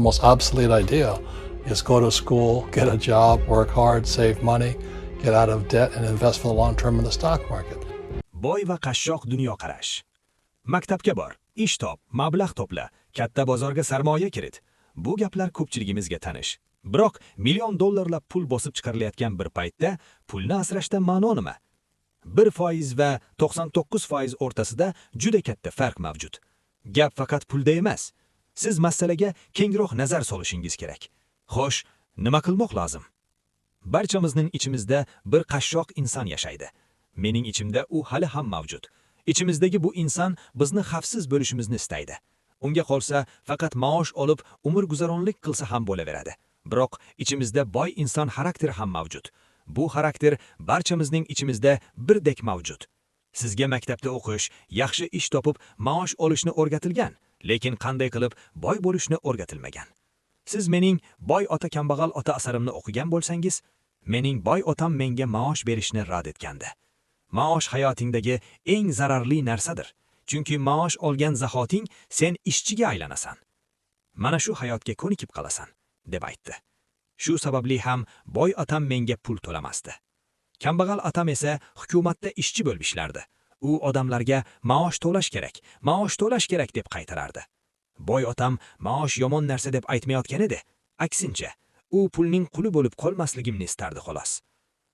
Almost obsolete idea is go to school, get a job, work hard, save money, get out of debt, and invest for the long term in the stock market. Boy va qashshoq dunyoqarash. Maktabga bor, ish top, mablag' to'pla, katta bozorga sarmoya kirit. Bu gaplar ko'pchiligimizga tanish. Biroq million dollarlab pul bosib chiqarilayotgan bir paytda pulni asrashda ma'no nima? 1% va 99% o'rtasida juda katta farq mavjud. Gap faqat pulda emas. Siz masalaga kengroq nazar solishingiz kerak. Xo'sh, nima qilmoq lozim? Barchamizning ichimizda bir qashshoq inson yashaydi. Mening ichimda u hali ham mavjud. Ichimizdagi bu inson bizni xavfsiz bo'lishimizni istaydi. Unga qolsa, faqat maosh olib, umr guzaronlik qilsa ham bo'laveradi. Biroq ichimizda boy inson xarakteri ham mavjud. Bu xarakter barchamizning ichimizda birdek mavjud. Sizga maktabda o'qish, yaxshi ish topib, maosh olishni o'rgatilgan, lekin qanday qilib boy bo'lishni o'rgatilmagan. Siz mening "Boy ota, kambag'al ota" asarimni o'qigan bo'lsangiz, mening boy otam menga maosh berishni rad etgandi. Maosh hayotingdagi eng zararli narsadir. Chunki maosh olgan zahoting sen ishchiga aylanasan. Mana shu hayotga ko'nikib qolasan, deb aytdi. Shu sababli ham boy otam menga pul to'lamasdi. Kambag'al otam esa hukumatda ishchi bo'lib ishlardi. U odamlarga maosh to'lash kerak, maosh to'lash kerak deb qaytarardi. Boy otam maosh yomon narsa deb aytmayotgan edi. Aksincha, u pulning quli bo'lib qolmasligimni istardi, xolos.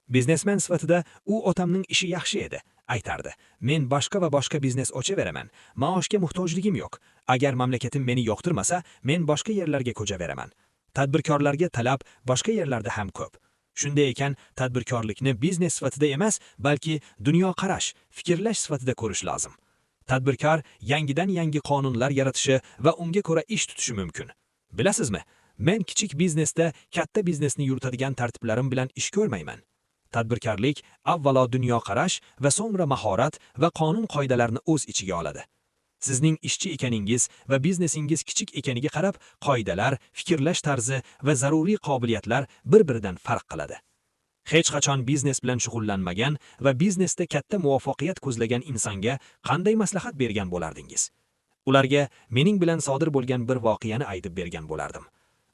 Biznesmen sifatida u otamning ishi yaxshi edi. Aytardi: "Men boshqa va boshqa biznes ochaveraman. Maoshga muhtojligim yo'q. Agar mamlakatim meni yoqtirmasa, men boshqa yerlarga ko'chaveraman. Tadbirkorlarga talab boshqa yerlarda ham ko'p." Shunday ekan, tadbirkorlikni biznes sifatida emas, balki dunyoqarash, fikrlash sifatida ko'rish lozim. Tadbirkor yangidan yangi qonunlar yaratishi va unga ko'ra ish tutishi mumkin. Bilasizmi, men kichik biznesda katta biznesni yuritadigan tartiblarim bilan ish ko'rmayman. Tadbirkorlik avvalo dunyoqarash va so'ngra mahorat va qonun qoidalarni o'z ichiga oladi. Sizning ishchi ekaningiz va biznesingiz kichik ekaniga qarab, qoidalar, fikrlash tarzi va zaruriy qobiliyatlar bir-biridan farq qiladi. Hech qachon biznes bilan shug'ullanmagan va biznesda katta muvaffaqiyat ko'zlagan insonga qanday maslahat bergan bo'lardingiz? Ularga mening bilan sodir bo'lgan bir voqeani aytib bergan bo'lardim.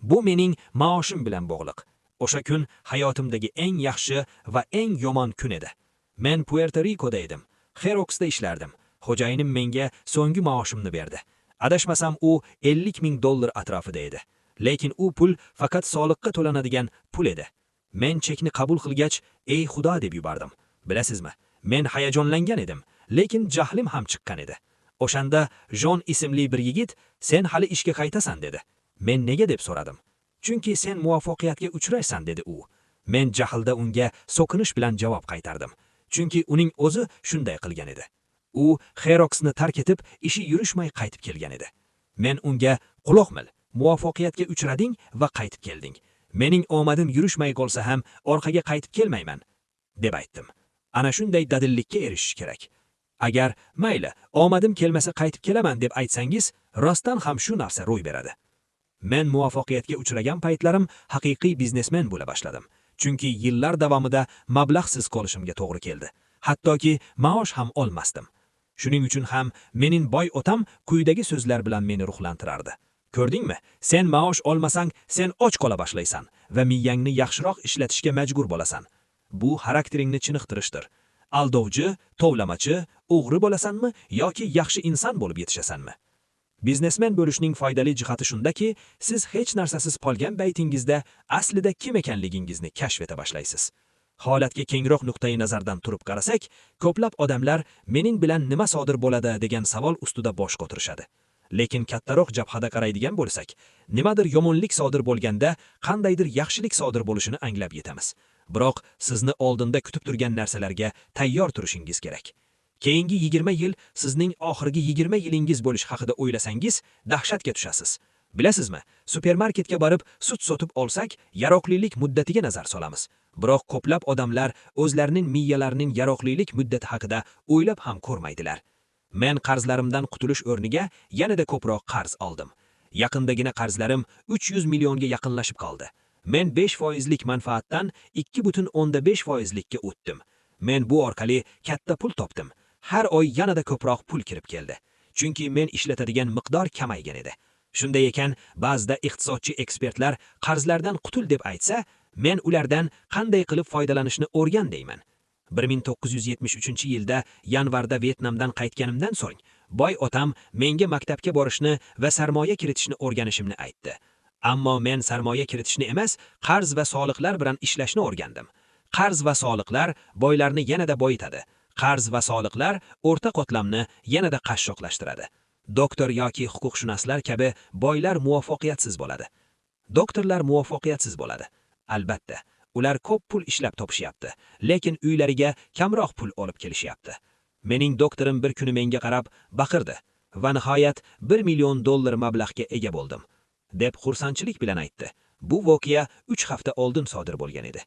Bu mening maoshim bilan bog'liq. O'sha kun hayotimdagi eng yaxshi va eng yomon kun edi. Men Puerto Rikoda edim. Xeroxda ishlardim. Xo'jayinim menga so'nggi maoshimni berdi. Adashmasam, u 50 ming dollar atrofida edi. Lekin u pul faqat soliqqa to'lanadigan pul edi. Men chekni qabul qilgach, "Ey Xudo" deb yubordim. Bilasizmi, men hayajonlangan edim, lekin jahlim ham chiqqan edi. O'shanda Jon ismli bir yigit, "Sen hali ishga qaytasan" dedi. Men nega deb so'radim. "Chunki sen muvaffaqiyatga uchraysan" dedi u. Men jahlda unga so'kinish bilan javob qaytardim. Chunki uning o'zi shunday qilgan edi. U Xeroxni tark etib, ishi yurishmay qaytib kelgan edi. Men unga "Quloq mil, muvaffaqiyatga uchrading va qaytib kelding. Mening omadim yurishmay qolsa ham orqaga qaytib kelmayman" deb aytdim. Ana shunday dadillikka erishish kerak. Agar "Mayli, omadim kelmasa qaytib kelaman" deb aytsangiz, rostdan ham shu narsa ro'y beradi. Men muvaffaqiyatga uchragan paytlarim haqiqiy biznesmen bo'la boshladim. Chunki yillar davomida mablag'siz qolishimga to'g'ri keldi. Hattoki maosh ham olmasdim. Shuning uchun ham mening boy otam quyidagi so'zlar bilan meni ruhlantirardi. "Ko'rdingmi? Sen maosh olmasang, sen och qola boshlaysan va miyangni yaxshiroq ishlatishga majbur bo'lasan. Bu xarakteringni chiniqtirishdir. Aldovchi, tovlamachi, o'g'ri bo'lasanmi yoki yaxshi inson bo'lib yetishasanmi?" Biznesmen bo'lishning foydali jihati shundaki, siz hech narsasiz qolgan paytingizda aslida kim ekanligingizni kashf eta boshlaysiz. Holatga kengroq nuqtai nazardan turib qarasak, ko'plab odamlar mening bilan nima sodir bo'ladi degan savol ustida bosh qotirishadi. Lekin kattaroq jabhada qaraydigan bo'lsak, nimadir yomonlik sodir bo'lganda qandaydir yaxshilik sodir bo'lishini anglab yetamiz. Biroq sizni oldinda kutib turgan narsalarga tayyor turishingiz kerak. Keyingi 20 yil sizning oxirgi 20 yilingiz bo'lishi haqida o'ylasangiz, dahshatga tushasiz. Bilasizmi, supermarketga borib sut sotib olsak, yaroqlilik muddatiga nazar solamiz. Biroq ko'plab odamlar o'zlarining miyalarining yaroqlilik muddati haqida o'ylab ham ko'rmaydilar. Men qarzlarimdan qutulish o'rniga yanada ko'proq qarz oldim. Yaqindagina qarzlarim 300 millionga yaqinlashib qoldi. Men 5 foizlik manfaatdan 2,5 foizlikka o'tdim. Men bu orqali katta pul topdim. Har oy yanada ko'proq pul kirib keldi. Chunki men ishlatadigan miqdor kamaygan edi. Shunday ekan, ba'zida iqtisodchi ekspertlar qarzlardan qutul deb aytsa, men ulardan qanday qilib foydalanishni o'rgan deyman. 1973-yilda yanvarda Vyetnamdan qaytganimdan so'ng, boy otam menga maktabga borishni va sarmoya kiritishni o'rganishimni aytdi. Ammo men sarmoya kiritishni emas, qarz va soliqlar bilan ishlashni o'rgandim. Qarz va soliqlar boylarni yanada boyitadi. Qarz va soliqlar o'rta qatlamni yanada qashshoqlashtiradi. Doktor yoki huquqshunoslar kabi boylar muvaffaqiyatsiz bo'ladi. Doktorlar muvaffaqiyatsiz bo'ladi. Albatta, ular ko'p pul ishlab topishyapti, lekin uylariga kamroq pul olib kelishyapti. Mening doktorim bir kuni menga qarab baqirdi va nihoyat 1 million dollar mablag'ga ega bo'ldim, deb xursandchilik bilan aytdi. Bu voqea 3 hafta oldin sodir bo'lgan edi.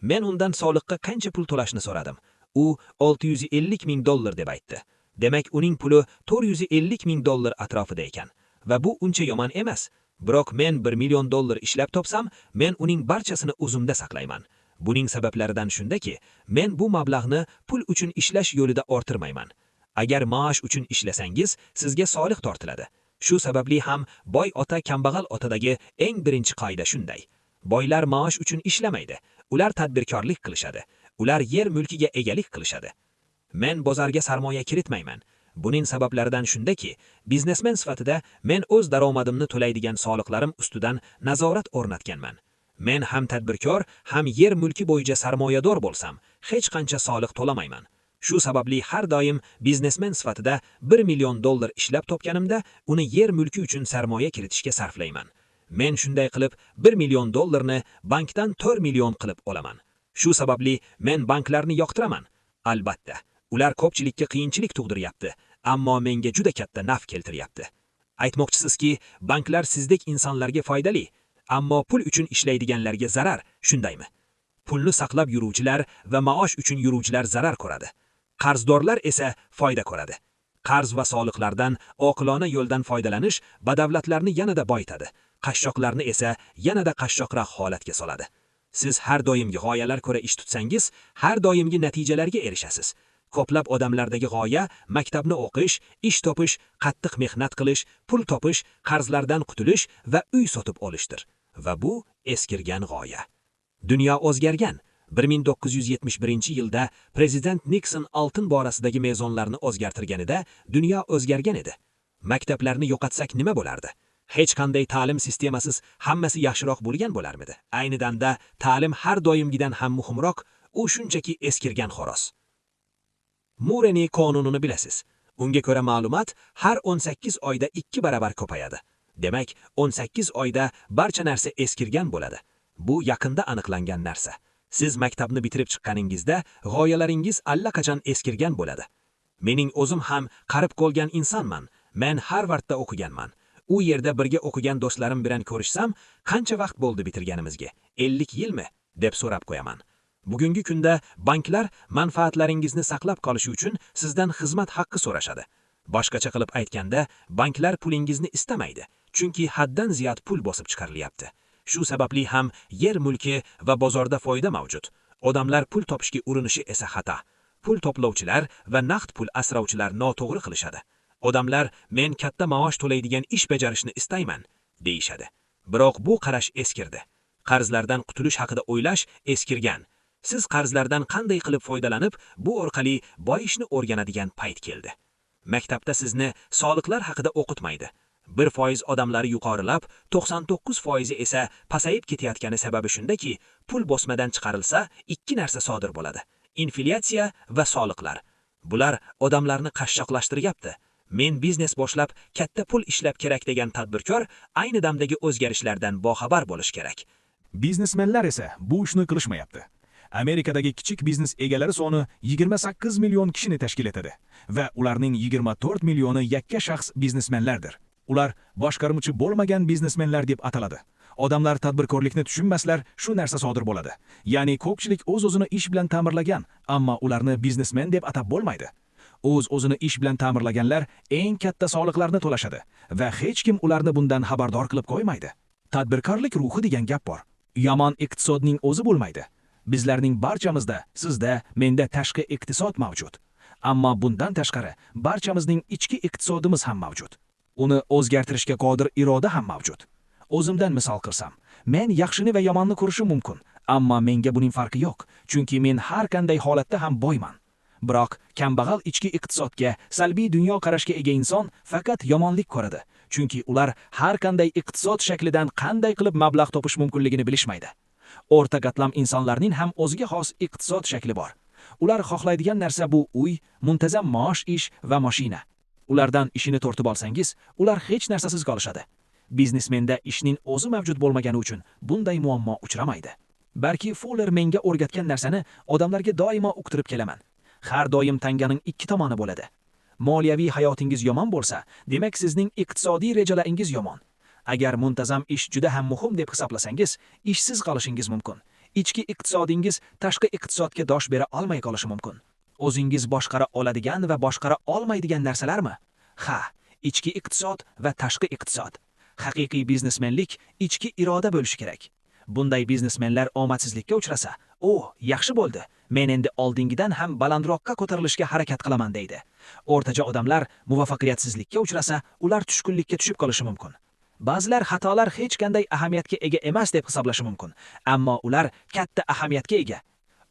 Men undan soliqqa qancha pul to'lashni so'radim. U 650 ming dollar deb aytdi. Demak, uning puli 450 ming dollar atrofida ekan va bu uncha yomon emas. Biroq men 1 million dollar ishlab topsam, men uning barchasini o'zimda saqlayman. Buning sabablaridan shundaki, men bu mablag'ni pul uchun ishlash yo'lida orttirmayman. Agar maosh uchun ishlasangiz, sizga soliq tortiladi. Shu sababli ham boy ota kambag'al otadagi eng birinchi qoida shunday. Boylar maosh uchun ishlamaydi. Ular tadbirkorlik qilishadi. Ular yer mulkiga egalik qilishadi. Men bozorga sarmoya kiritmayman. Buning sabablaridan shundaki, biznesmen sifatida men o'z daromadimni to'laydigan soliqlarim ustidan nazorat o'rnatganman. Men ham tadbirkor, ham yer mulki bo'yicha sarmoyador bo'lsam, hech qancha soliq to'lamayman. Shu sababli har doim biznesmen sifatida 1 million dollar ishlab topganimda, uni yer mulki uchun sarmoya kiritishga sarflayman. Men shunday qilib 1 million dollarni bankdan 4 million qilib olaman. Shu sababli men banklarni yoqtiraman. Albatta, ular ko'pchilikka qiyinchilik tug'diryapti, ammo menga juda katta naf keltiryapti. Aytmoqchisizki, banklar sizdek insonlarga foydali, ammo pul uchun ishlaydiganlarga zarar, shundaymi? Pulni saqlab yuruvchilar va maosh uchun yuruvchilar zarar ko'radi. Qarzdorlar esa foyda ko'radi. Qarz va soliqlardan oqilona yo'ldan foydalanish badavlatlarni yanada boyitadi, qashshoqlarni esa yanada qashshoqroq holatga soladi. Siz har doimgi g'oyalar ko'ra ish tutsangiz, har doimgi natijalarga erishasiz. Ko'plab odamlardagi g'oya maktabni o'qish, ish topish, qattiq mehnat qilish, pul topish, qarzlardan qutulish va uy sotib olishdir. Va bu eskirgan g'oya. Dunyo o'zgargan. 1971-yilda prezident Nikson oltin borasidagi mezonlarni o'zgartirganida dunyo o'zgargan edi. Maktablarni yo'qotsak nima bo'lardi? Hech qanday ta'lim sistemasiz hammasi yaxshiroq bo'lgan bo'larmidi? Ayni damda ta'lim har doimgidan ham muhimroq, u shunchaki eskirgan xolos. Mureni qonunini bilasiz. Unga ko'ra ma'lumot har 18 oyda 2 barobar ko'payadi. Demak, 18 oyda barcha narsa eskirgan bo'ladi. Bu yaqinda aniqlangan narsa. Siz maktabni bitirib chiqqaningizda g'oyalaringiz allaqachon eskirgan bo'ladi. Mening o'zim ham qarib qolgan insonman. Men Harvardda o'qiganman. U yerda birga o'qigan do'stlarim bilan ko'rishsam, qancha vaqt bo'ldi bitirganimizga? 50 yilmi? Deb so'rab qo'yaman. Bugungi kunda banklar manfaatlaringizni saqlab qolishi uchun sizdan xizmat haqqi so'rashadi. Boshqacha qilib aytganda, banklar pulingizni istamaydi, chunki haddan ziyod pul bosib chiqarilyapti. Shu sababli ham yer mulki va bozorda foyda mavjud. Odamlar pul topishga urinishi esa xato. Pul to'plovchilar va naqd pul asrovchilar noto'g'ri qilishadi. Odamlar men katta maosh to'laydigan ish bajarishni istayman, deyishadi. Biroq bu qarash eskirdi. Qarzlardan qutulish haqida o'ylash eskirgan. Siz qarzlardan qanday qilib foydalanib, bu orqali boyishni o'rganadigan payt keldi. Maktabda sizni soliqlar haqida o'qitmaydi. 1% odamlari yuqorilab, 99% esa pasayib ketayotgani sababi shundaki, pul bosmadan chiqarilsa, ikki narsa sodir bo'ladi: inflyatsiya va soliqlar. Bular odamlarni qashshoqlashtiryapti. Men biznes boshlab, katta pul ishlab kerak degan tadbirkor ayni damdagi o'zgarishlardan boxabar bo'lish kerak. Biznesmenlar esa bu ishni qilishmayapti. Amerikadagi kichik biznes egalari soni 28 million kishini tashkil etadi va ularning 24 millioni yakka shaxs biznesmenlardir. Ular boshqaruvchi bo'lmagan biznesmenlar deb ataladi. Odamlar tadbirkorlikni tushunmaslar, shu narsa sodir bo'ladi. Ya'ni ko'pchilik o'z-o'zini ish bilan ta'mirlagan, ammo ularni biznesmen deb atab bo'lmaydi. O'z-o'zini ish bilan ta'mirlaganlar eng katta soliqlarni to'lashadi va hech kim ularni bundan xabardor qilib qo'ymaydi. Tadbirkorlik ruhi degan gap bor. Yomon iqtisodning o'zi bo'lmaydi. Bizlarning barchamizda, sizda, menda tashqi iqtisod mavjud. Ammo bundan tashqari barchamizning ichki iqtisodimiz ham mavjud. Uni o'zgartirishga qodir iroda ham mavjud. O'zimdan misol qilsam, men yaxshini va yomonni ko'rishim mumkin, ammo menga buning farqi yo'q, chunki men har qanday holatda ham boyman. Biroq kambag'al ichki iqtisodga, salbiy dunyoqarashga ega inson faqat yomonlik ko'radi, chunki ular har qanday iqtisod shaklidan qanday qilib mablag' topish mumkinligini bilishmaydi. O'rta qatlam insonlarning ham o'ziga xos iqtisod shakli bor. Ular xohlaydigan narsa bu uy, muntazam maosh, ish va mashina. Ulardan ishini tortib olsangiz, ular hech narsasiz qolishadi. Biznesmenda ishning o'zi mavjud bo'lmagani uchun bunday muammo uchramaydi. Balki Fuller menga o'rgatgan narsani odamlarga doimo uqtirib kelaman. Har doim tanganing ikki tomoni bo'ladi. Moliyaviy hayotingiz yomon bo'lsa, demak, sizning iqtisodiy rejalaringiz yomon. Agar muntazam ish juda ham muhim deb hisoblasangiz, ishsiz qolishingiz mumkin. Ichki iqtisodingiz tashqi iqtisodga dosh bera olmay qolishi mumkin. O'zingiz boshqara oladigan va boshqara olmaydigan narsalarmi? Ha, ichki iqtisod va tashqi iqtisod. Haqiqiy biznesmenlik ichki iroda bo'lishi kerak. Bunday biznesmenlar omadsizlikka uchrasa, "O, yaxshi bo'ldi. Men endi oldingidan ham balandroqqa ko'tarilishga harakat qilaman" deydi. O'rtacha odamlar muvaffaqiyatsizlikka uchrasa, ular tushkunlikka tushib qolishi mumkin. Ba'zilar xatolar hech qanday ahamiyatga ega emas deb hisoblashi mumkin, ammo ular katta ahamiyatga ega.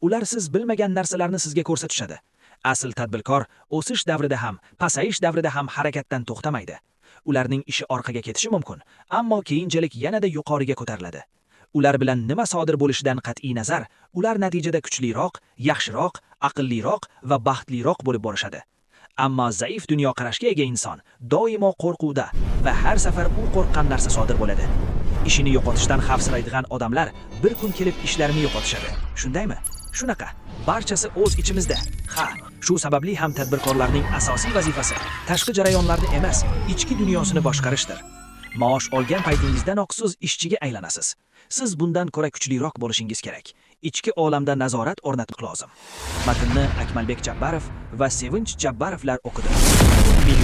Ular siz bilmagan narsalarni sizga ko'rsatishadi. Asl tadbirkor o'sish davrida ham, pasayish davrida ham harakatdan to'xtamaydi. Ularning ishi orqaga ketishi mumkin, ammo keyinchalik yanada yuqoriga ko'tariladi. Ular bilan nima sodir bo'lishidan qat'iy nazar, ular natijada kuchliroq, yaxshiroq, aqlliroq va baxtliroq bo'lib borishadi. Ammo zaif dunyoqarashga ega inson doimo qo'rquvda va har safar u qo'rqqan narsa sodir bo'ladi. Ishini yo'qotishdan xavfsiraydigan odamlar bir kun kelib ishlarini yo'qotishadi. Shundaymi? Shunaqa. Barchasi o'z ichimizda. Ha, shu sababli ham tadbirkorlarning asosiy vazifasi tashqi jarayonlarni emas, ichki dunyosini boshqarishdir. Maosh olgan paytingizdanoq siz ishchiga aylanasiz. Siz bundan ko'ra kuchliroq bo'lishingiz kerak. Ichki olamda nazorat o'rnatish lozim. Matnni Akmalbek Jabbarov va Sevinch Jabbarovlar o'qidi. Million